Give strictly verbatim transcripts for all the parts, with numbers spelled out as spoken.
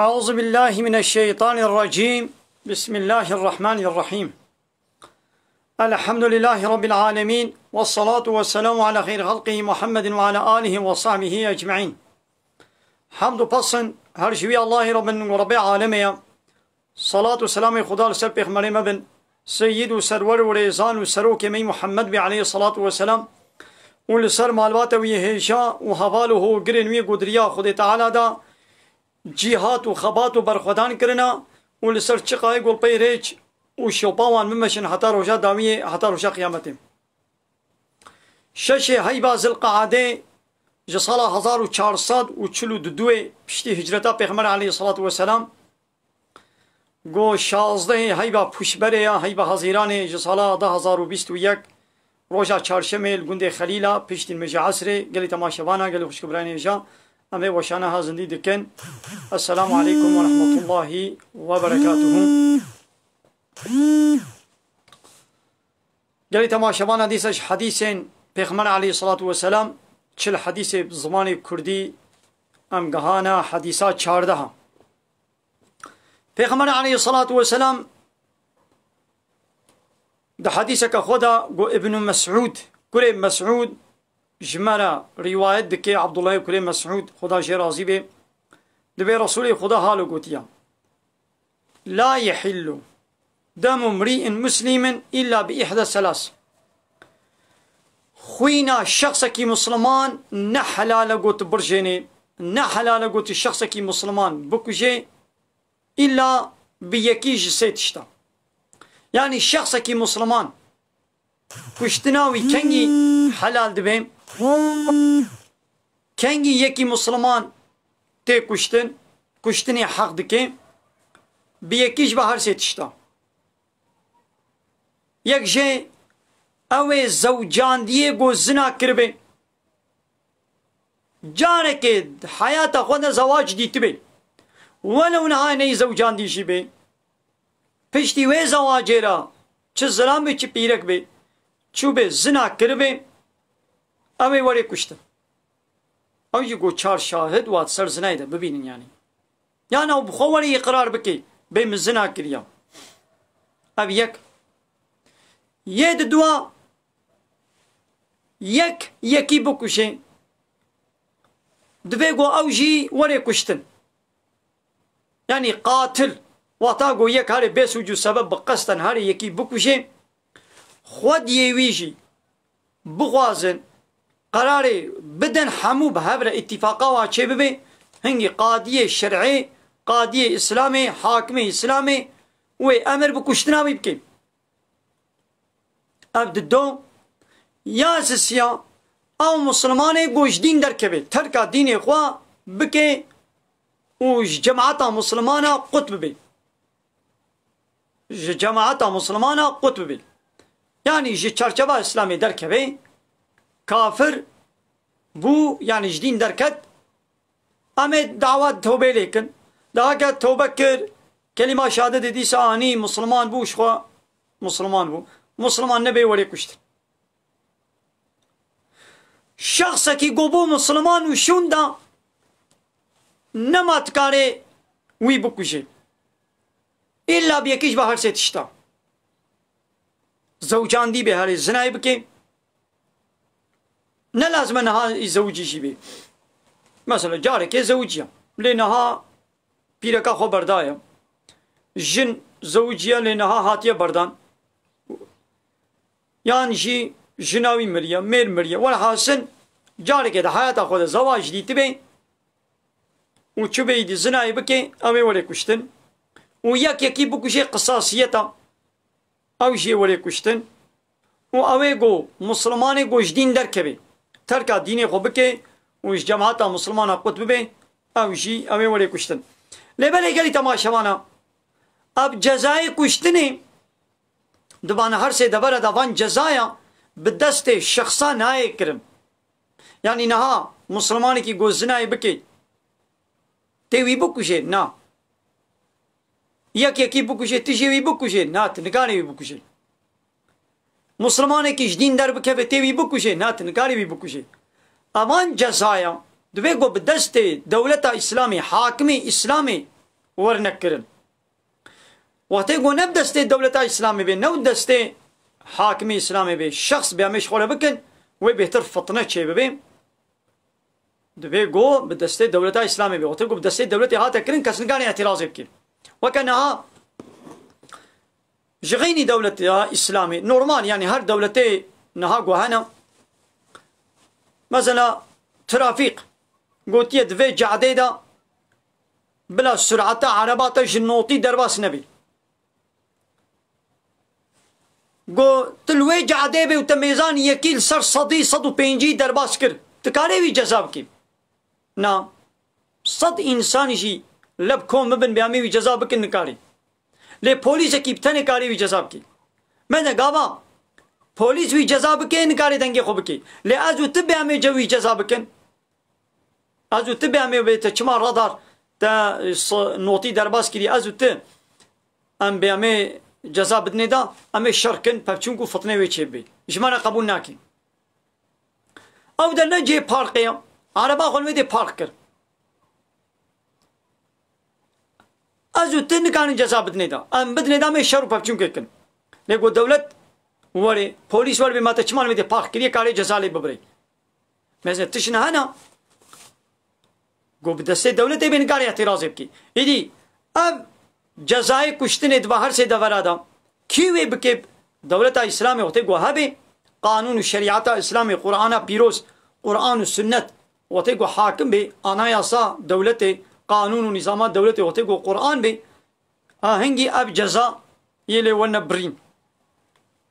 أعوذ بالله من الشيطان الرجيم. بسم الله الرحمن الرحيم. الحمد لله رب العالمين. والصلاة والسلام على خير خلقه محمد وعلى آله وصحبه أجمعين. Hamd û pesn her ji wî Allahê re bin û Rebê alemê ye. Salat û selamê Xuda li ser pêxmerê me bin, seyyid û serwer û rêzan û serokê me yî Muhammed bî aleyhissalatu vesselam, û li ser malbata wî hêja û heval û hogirên wî ku di riya Xwedê Teala da cîhat û xebat û berxwedan kirina, û li ser çiqayê ku li pey rêç û şopa wan bimeşin heta roja dawiyê, heta roja qiyametê. Şeşê heyba Zilqeadê ji sala hezar û çar sed û çil û du piştî hicreta Pêxember aleyhissalatu vesselam, ku şazdehê heyba Pûşberê ya, heyba Hezîranê ji sala du hezar û bîst û yek, roja çarşemê li gundê Xelîla, piştî nimêja Esrê, gelî temaşevana, gelî xwişk û birayên hêja, em ê weşana ha zindî dikin. Esselamu aleykum ve rahmetullahi ve berekatuhu. Gelî temaşevana, dîsa ji hedîsên Pêxember aleyhissalatu vesselam, çil hedîsê bi zimanê kurdî em gihana hedîsa çardeha. Pêxember aleyhissalatu vesselam di hedîseke xwe de got, Ibn Mes'ud, kurê Mes'ud, ji me re rîwayet dike, Abdullahê kurê Mes'ud, Xuda jê razî be, dibê Resûlê Xuda halo gotiya: "La yehillu demu mri'in muslimin illa bi ihda selas." Xwîna şexsekî musliman ne helal e got birjênê, ne helal e got şexsekî musliman bikujê, îlla bi yekî ji sê tişta. Yanî şexsekî musliman kuştina wî kengî helal dibe? Kengî yekî musliman tê kuştin, kuştinê heq dike? Bi yekî ji be her sê tişta. Yek jê ew ê zewcandiyê ku zina kiribe. Carekê di heyata xwe de zewac dîtibe. Welew niha neyê zewcandî jî be. Piştî wê zewacê re çi zilam be, çi pîrek be, çûbe zina kiribe, ew ê were kuştin. Ew jî ku çar şahid wa di ser zinayê de bibînin yanî. Yan ew bi xwe were îqrar bike, bê min zina kiriya. Ev yek. Yê di dua yek yekî bikuşê, divê ku ew jî were kuştin. Yanî qatil, wata ku yek herê bê sûc û sebeb bi qesten herê yekî bikuje, xwediyê wî jî bixwazin, qerarê bidin, hemû bi hev re îtîfaqa wa çêbibe, hingî qadiyê şer'ê, qadiyê Îslamê, hakimê Îslamê wê emir bi kuştina wî bike. Ev di do. Ya sisiya, ew Muslimanê ku ji dîn derkeve, terka dînê xwe bike û ji cemaeta Muslimana qut bibe. Ji cemaeta Muslimana qut bibe. Yanî ji çarçeva Îslamê derkeve, kafir bû, yanî ji dîn derket, em ê dawa tewbê lê kin. Daha ke tewbe kir, kelîma şehadetê dîsa anî, Musliman bû, ji xwe Musliman bû. Musliman nebe were kuştin. Şexsekî ku bû Musliman û şûnda, nema dikare wî bikuje. Îlla bi yekî ji be her sê tişta. Zewcandî be, herê zinayê bike. Ne lazim e niha zewicî jî bê. Mesela carekê zewiciya. Lê niha pîreka xwe berdaye. Jin zewiciya lê niha hatiye berdan. Yan jî jina wî miriye, mêr miriye. Welhasil carekê di heyata xwe de zewac dîtibê û çûbê îdî zinayê bike, ew ê were kuştin. Û yek yekî bikuje qisasiyeta. Ew jî were kuştin. Û ew ê ku Muslimanê ku ji dîn derkeve, terka dînê xwe bike û ji cemaeta Muslimana qut bibe, ew jî ew ê were kuştin. Lê belê gelî temaşevana, ev cezayê kuştinê di van her sê devera de van cezaya bi destê şexsa nayê kirin. Yanî niha Muslimanekî ku zinayê bike, tê wî bikuje? Na. Yek yekî bikuje, tu jê wî bikuje? Na, tu nikarê wî bikuje. Muslimanekî ji dîn derbikeve, tê wî bikuje? Na, tu nikarê wî bikuje. Evan cezaya divê ku bi destê dewleta Îslamê, hakimê Îslamê werne kirin. Wextê ku ne bi destê dewleta Îslamê bê, ne bi destê hakimê Îslamê bê, şexs bê em ê ji xwe re bikin, wê bêhtir fitne çê bibe. Divê ku bi destê dewleta Îslamê bê. Wextê ku bi destê dewletê hate kirin, kes nikare îtirazê bike. Weke niha ji xeynî dewleta Îslamê, normal, yanî her dewletê niha ku hene, mesela trafîk gotiye di vê cadê de bila sureta ereba te ji notî derbas nebî. Go, tu li wê cadê bê û te mêzan yekî li ser sedî, sed û pêncî derbas kir. Tu karê wî ceza bikî? Na. Sed însanî jî leb kom bibin bê em ê wî ceza bikin nikarî. Lê polîsekî bi tenê karê wî ceza bikî. Me de gava polîs wî ceza bike, nikarê dengê xwe bikî. Lê ez û tu bê em ê ce wî ceza bikin. Ez û tu bê em ê bê te çima radar te, e, s-, notî derbas kirî, ez û tu em bê em ê ceza bidinê da, em ê şer kin, pevçûn ku fitnê wê çê bê. Ji me re qebûl nake. Ew de ne cihê parkê ye. Araba xwe li wê dê park kir. Ez û tu nikarin ceza bidinê da. Em bidinê da em ê şer û pevçûnkê kin. Lê ku dewlet were, polîs were bê ma te çima li wê dê park kiriye, karê ceza lê bibirê. Mesela tişt niha hene. Ku bi destê dewletê bê nikarê îtirazê bikî. Îdî ev cezayê kuştinê dibe her sê devera de. Kî wê bike? Dewleta Îslamê wextê ku hebe, qanûn û şerîeta Îslamê, Qur'ana pîroz, Qur'an û sunnet, wextê ku hakim bê, anayasa dewletê, qanûn û nîzama dewletê, wextê ku Qur'an bê, ha hingî ev ceza yê lê wene birîn.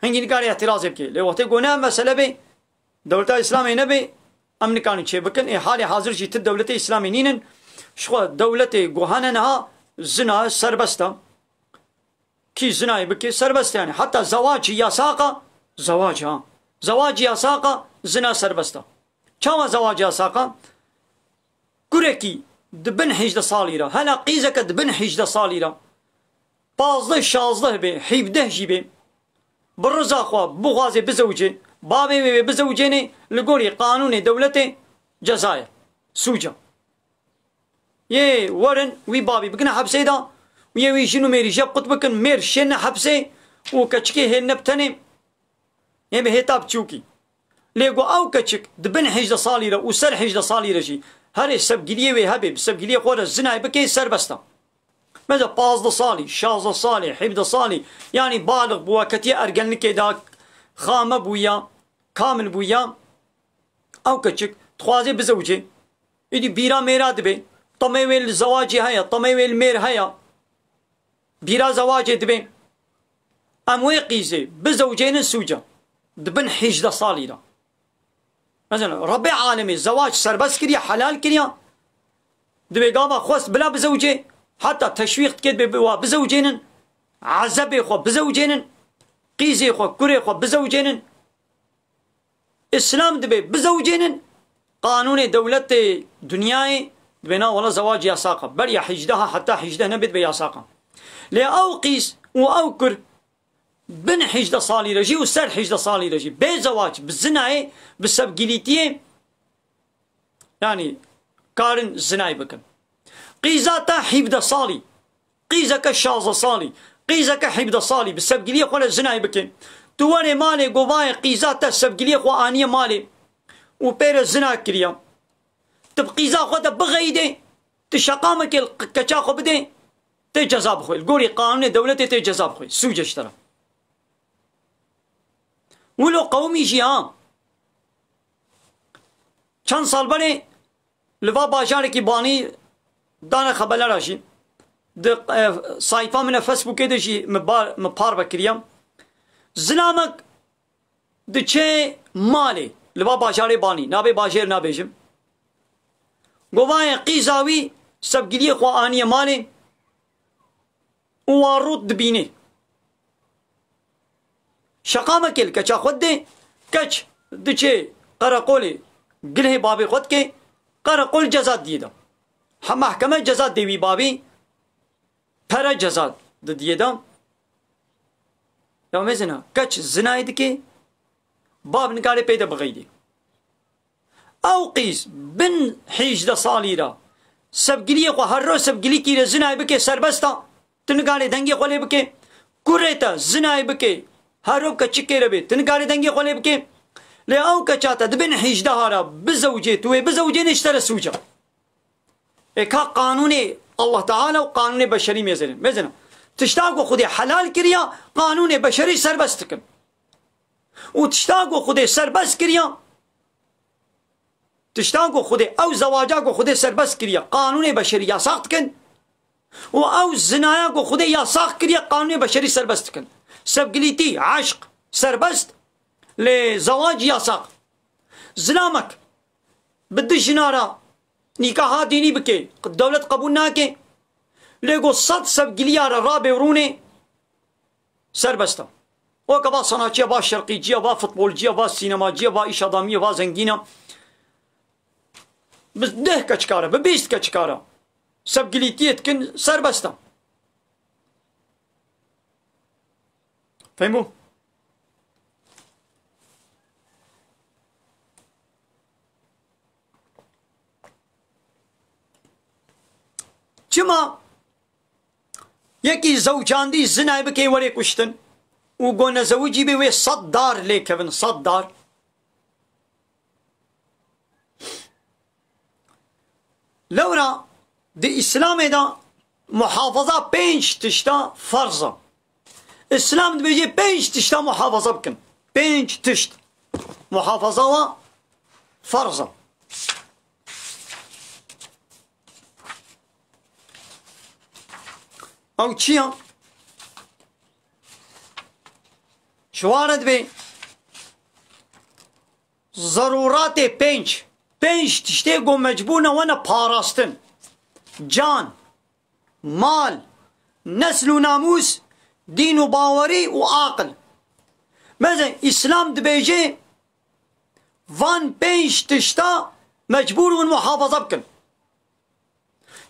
Hingî nikare îtirazê bike. Lê wextê ku ne ev mesele bê, dewleta Îslamê nebe, em nikarin çê bikin. Ê halê hazir jî tu dewletê Îslamê nînin. Ji xwe dewletê ku hene niha zina serbest e. Kî zinayê bike serbest e yanî. Heta zewac jî yasak e, zewac ha. Zewac jî yasak e, zina serbest e. Çawa zewac yasak e? Kurekî di bin hejdeh salî re, hela qîzeke di bin hejdeh salî re, pazdeh, şazdeh bê, hevdeh jî bê, bi riza xwe bixwaze bizewicê, bavê wê wê bizewicênê, li gorî qanûnê dewletê ceza ye, sûc e. Yê werin wî bavî bikine hepsê de û yê wî jin û mêrî jeb qut bikin, mêr şêne hepsê û keçikê hêline bi tenê, yê bi hêta biçûkî. Lê ku ew keçik di bin hejdeh salî re û ser hejdeh salî re jî herê sevgiliyê wê hebe, bi sevgiliyê xwe re zinayê bike, serbest e. Mesela pazdeh salî, şazdeh salî, hevdeh salî, yanî balix bû, ketiye ergenlikê de, xame bûya, kamil bûya, ew keçik dixwaze bizewicê. Îdî bîra mêra dibe, temê wê li zewacê heye, temê wê li mêr heye. Bîra zewacê dibe. Em wê qîzê bizewicênin sûc e. Di bin hejdeh salî de. Mesela Rebbê alemê zewac serbest kiriye, helal kiriye. Divê gava xwest bila bizewicê, heta teşwîq dike dibê bi wa bizewicênin. Ezebê xwe bizewicênin. Qîzê xwe, kurê xwe bizewicênin. Îslam dibê bizewicênin, qanûnê dewletê dinyayê dibê na wela zewac yasak e. Beriya hejdeha heta hejdeh nebe dibê yasak e. Lê ew qîz û ew kur bin hejdeh salî re jî û ser hejdeh salî re jî bê zewac, bi zinayê, bi sevgilîtiyê, yanî karin zinayê bikin. Qîza te hevdeh salî, qîzeke şazdeh salî, qîzeke hevdeh salî bi sevgiliyê xwe re zinayê bike. Tu werê malê govayê qîza te sevgiliyê xwe aniye malê û pê re zina kiriye. Tu bi qîza xwe de bixeyidê, tu şeqamekê li qi-, keça xwe bidê, tê ceza bixwe. Li gorî qanûnê dewletê tê ceza bixwe. Sûc e ji te re. Wilo qewimî jî ha. Çend sal berê li va bajarekî Banî dane xebelera jî. Di, e, sayfa min e Facebookê de jî min bar, min parve kiriye. Zilamek diçe malê, li va bajarê Banî, nabê bajêr nabêjim. Govayê qîza wî sevgiliyê xwe aniye malê û wan rût dibînê. Şeqamekê li keça xwe didê, keç diçê qereqolê gilhê bavê xwe dike, qereqol ceza didiyê de. Ha, mehkeme ceza dê wî bavî, pere ceza didiyê de. Ya mezina, keç zinayê dike, bav nikare pê de bixeydê. Ew qîz bin hejde salî re Sevgiliyê xwe her roj sevgilîkî re zinayê bike serbest a. Tu nikarê dengê xwe lê bike. Kurê te zinayê bike. Her roj keçikê re bê. Tu nikarê dengê xwe lê bike. Lê ew keça te di bin hîjdeha re bizewicê, tu wê bizewicê ne ji te re sûc e. Ê ka qanûnê Allah Teala û qanûnê beşerî mêzerin. Mêzena. Tişta ku Xwedê helal kiriya, qanûnê beşerî serbest dikin. Û tişta ku Xwedê serbest kiriya, tişta ku Xwedê, ew zewaca ku Xwedê serbest kiriye, qanûnê beşerî yasax dikin. Û ew zinaya ku Xwedê yasax kiriye, qanûnê beşerî serbest dikin. Sevgilîtî, eşq, serbest, lê zewac yasax. Zilamek bi du jina re nîkaha dînî bike, dewlet qebûl nake. Lê ku sed sevgiliya re rabê û rûnê, serbest e. Weke va sanatçiya, va şerqîciya, va futbolciya, va sînemaciya, va îşadamiya, va zengîna. Bi deh keçika re, bi bîst keçika re sevgilîtiyê dikin, serbest e. Fehmû? Çima? Yekî zewcandî zinayê bikê werê kuştin û go nezewicî bê wê sed dar lê kevin, sed dar. Lewra di Îslamê de muhafaza pênc tişta ferz e. Îslam dibêje pênc tişta muhafaza bikin. Pênc tişt muhafaza wa ferz e. Ew çi ya? Ji wan re dibê zerûratê pênc. Pênc tiştê ku mecbûr ne wene parastin. Can, mal, nesl û namûs, dîn û bawerî û aqil. Meze Îslam dibêje, van pênc tişta mecbûr hûn muhafaza bikin.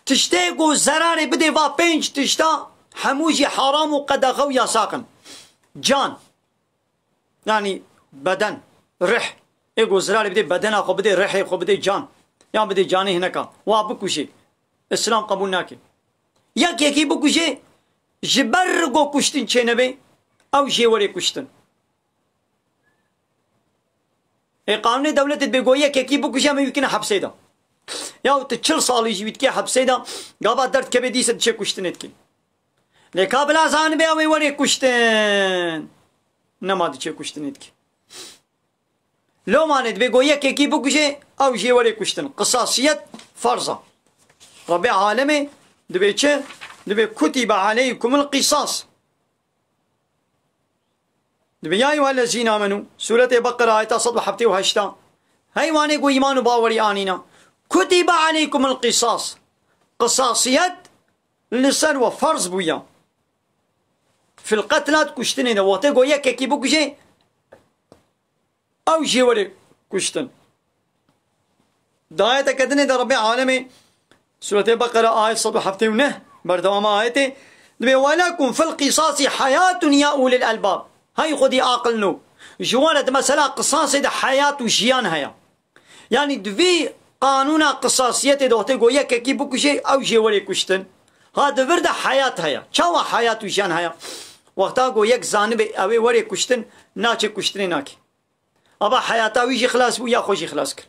Tiştê ku zerarê bidê va pênc tişta, hemû jî haram û qedexe û yasax in. Can, yanî beden, rih. Ê ku zerarê bidê bedena xwe, bidê rihê xwe, bidê can. Yan bidê canê hineka. Wa bikujê. Îslam qebûl nake. Yek yekî bikujê, ji ber ku kuştin çênebe, ew jê were kuştin. Ê qanûnê dewletê dibê go yekekî bikuje, em wî kine hepsê de. Ya tu çil salî jî wî dikê hepsê de, gava derdikeve dîse diçe kuştinê dikê. Lê ka bila zanibe ew ê werê kuştin. Nema diçe kuştinê dikê. Lomanê dibê go yekekî bikuje, ew jê werê kuştin. Qisasiyet ferz e. Rebê alemê dibê çi? Dibê kutibe aleykumul qisas. Dibê, ya eyyuhellezîne amenû, Sûretê Beqere, ayeta sed û heftê û heşt. Hey wanê ku îman û bawerî anîne. Kutibe aleykumul qisas. Qisasiyet li ser we ferz bûye. Fil qetla, di kuştinê de. Wextê ku yekekî bikuje, ew jê were kuştin. Di ayeteke dinê de Rebê alemê, Sûretê Beqere, ayet sed û heftê û neh, berdewama ayetê, dibê, "Welekum fil qisasi hayatun ya ulil elbab." Hey xwedî aqilno. Ji we re di mesela qisasê de heyat û jiyan heye. Yanî di vî qanûna qisasiyetê de wextê ku yekekî bikuje, ew jê were kuştin. Ha di vir de heyat heye. Çawa heyat û jiyan heye? Wexta ku yek zanibe ew ê were kuştin, naçe kuştinê nake. Ava heyata wî jî xilas bû ya xwe jî xilas kir.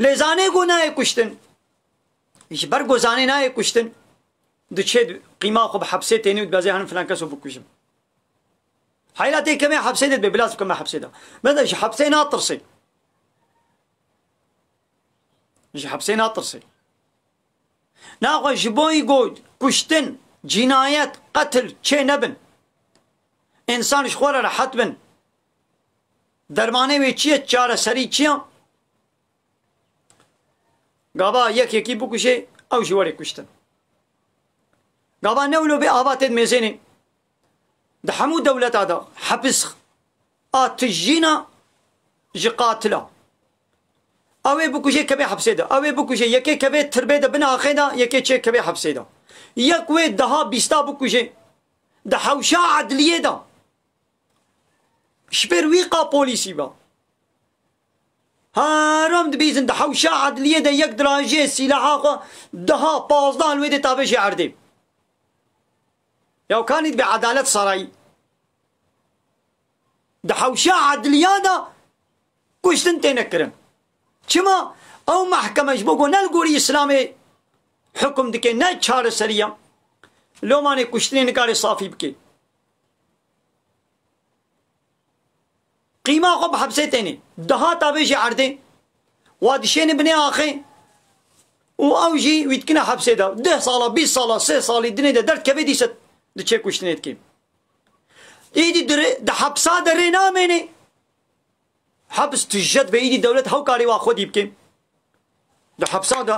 Lê zanê ku nayê kuştin, ji ber ku zanê nayê kuştin, diçe qîma xwe bi hepsê tênê û dibeze herin filan kes û bikujim. Heyla tê kemê hepsê de dibe, bila tu keme hepsê de. Mede ji hepsê natirsê. Ji hepsê natirsê. Naxwe ji bo ku kuştin, cînayet, qetil çê nebin. Însan ji xwe re rehet bin. Dermanê wê çi ye? Çareserî çi ye? Gava yek yekî bikuje, ew jî were kuştin. Gava ne wilo bê ava tê mêzênê. Di hemû dewleta de hepis a tijîna ji qatila. Ew ê bikuje kevê hepsê de. Ew ê bikuje, yekê kevê tirbê de bin axê de, yekê çê kevê hepsê de. Yek wê deha bîsta bikuje. Di hewşa edliyê de. Ji ber wî qa polîsî be. Heram dibîzin di hewşa edliyê de yek dirajê sîlaha xwe daha pazdeh li wê dê tavêjê erdê. Ya kanî dibe edalet sarayî. Di hewşa edliya de kuştin têne kirin. Çima? Ew mehkeme ji bo ku ne li gorî Îslamê hukum dike, ne çareseriya. Lomanê kuştinê nikare safî bike. Qîma xwe bi hepsê tênê. Daha tavêjê erdê. Wa dişêne binê axê. Û ew jî wî dikine hepsê de. Deh sala, bîst sala, sê salî dinê de derdikeve dîse diçe kuştinê dike. Îdî di rê-, di hepsa de rê namêne. Heps tije dibe, îdî dewlet hew karê wa xwedî bike. Di hepsa de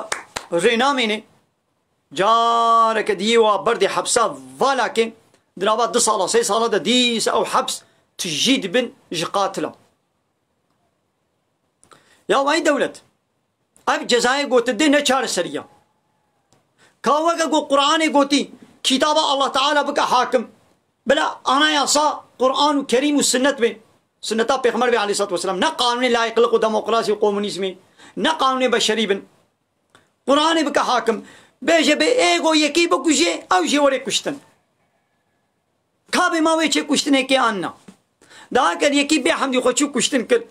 rê namêne. Careke diyê wa berdê hepsa vala ke, di nava du sala, sê sala de dîsa ew heps tijî dibin ji qatila. Ya wey dewlet, ev cezayê gotin dê ne çareseriya. Ka weke ku Qur'anê gotî, kitaba Allah Teala bike hakim. Bila anayasa Qur'an û Kerîm û sunnet be. Sunneta Pêxember be aleyhissalatu vesselam. Ne qanûnê layıklık û demokrasî û komunîzmê. Ne qanûnê beşerî bin. Qur'anê bike hakim. Bêje bê ê go yekî bikuje, ew jê were kuştin. Ka bê ma wê çê kuştinekê an na. Daha ker yekî bê hemdî xwe çû kuştin kir.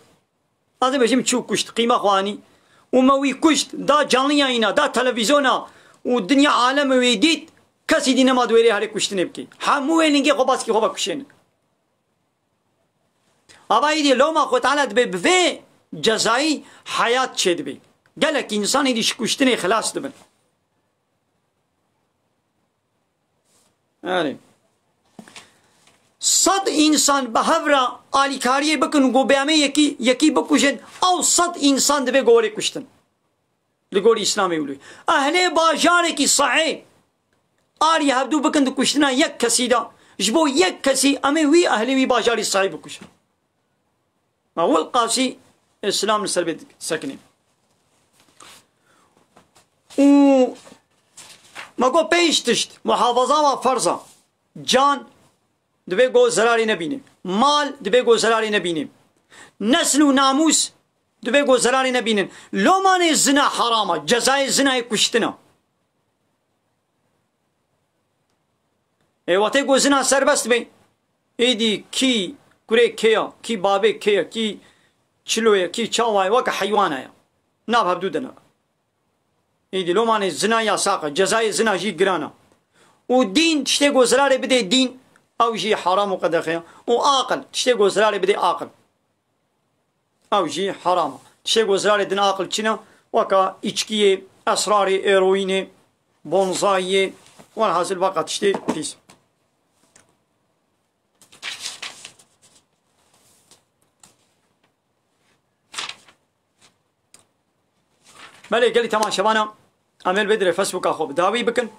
Ez ê bêjim çû kuşt, qîma xwe anî. Û me wî kuşt, da canliyayîna, da televîzyona û dinya alem wê dît, kesî dî nema di wêrê herê kuştinê bikê. Hemû wê lingê xwe baskî xwe vekuşêne. Ava êdî loma Xwe Teala dibe bi vê cezayî heyat çêdibe. Gelek însan êdî ji kuştinê xilas dibin. Erê. Sed însan bi hev re alîkariyê bikin û go bê em ê yekî, yekî bikujin, ew sed însan divê go were kuştin. Li gorî Îslamê wilo. Ehlê bajarekî sehê arî hevdû bikin di kuştina yek kesî de. Ji bo yek kesî em ê wî ehlê wî bajarî sehê bikujin. Ma wilqasî Îslam li ser bê sekinî. Û me got pênc tişt, muhafaza wa ferz a. Can, divê go zerarê nebîne. Mal, divê go zerarê nebîne. Nesl û namûs, divê go zerarê nebînin. Lomanê zina heram a, cezayê zinayê kuştin a. Ê, wextê go zina serbest be, êdî kî kurê kê ya, kî babê kê ya, kî çilo ye, kî çawa ye, weke heywana ye. Nav hevdû de ne. Êdî lomanê zina yasax e, cezayê zina jî giran e. Û dîn, tiştê ku zirarê bidê dîn, ew jî heram û qedexe ye. Û aqil, tiştê ku zirarê bidê aqil, ew jî heram e. Tiştê ku zirarê din aqil çi ne? Weka îçkiyê, esrarê, eroînê, bonzayiyê, welhasil weka tiştê pîs. Belê gelî temaşevana, em ê li vê dirê Facebooka xwe bi dawî bikin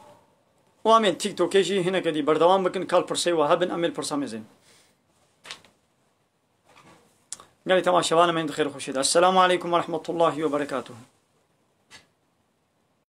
û em ê TikTokê jî hineke dî berdewam bikin, kal pirsê we hebin, em ê li pirsa mêzên. Gelî temaşevana me di xêr û xweşê de. Esselamu aleykum ve rahmetullahi ve berekatuhu.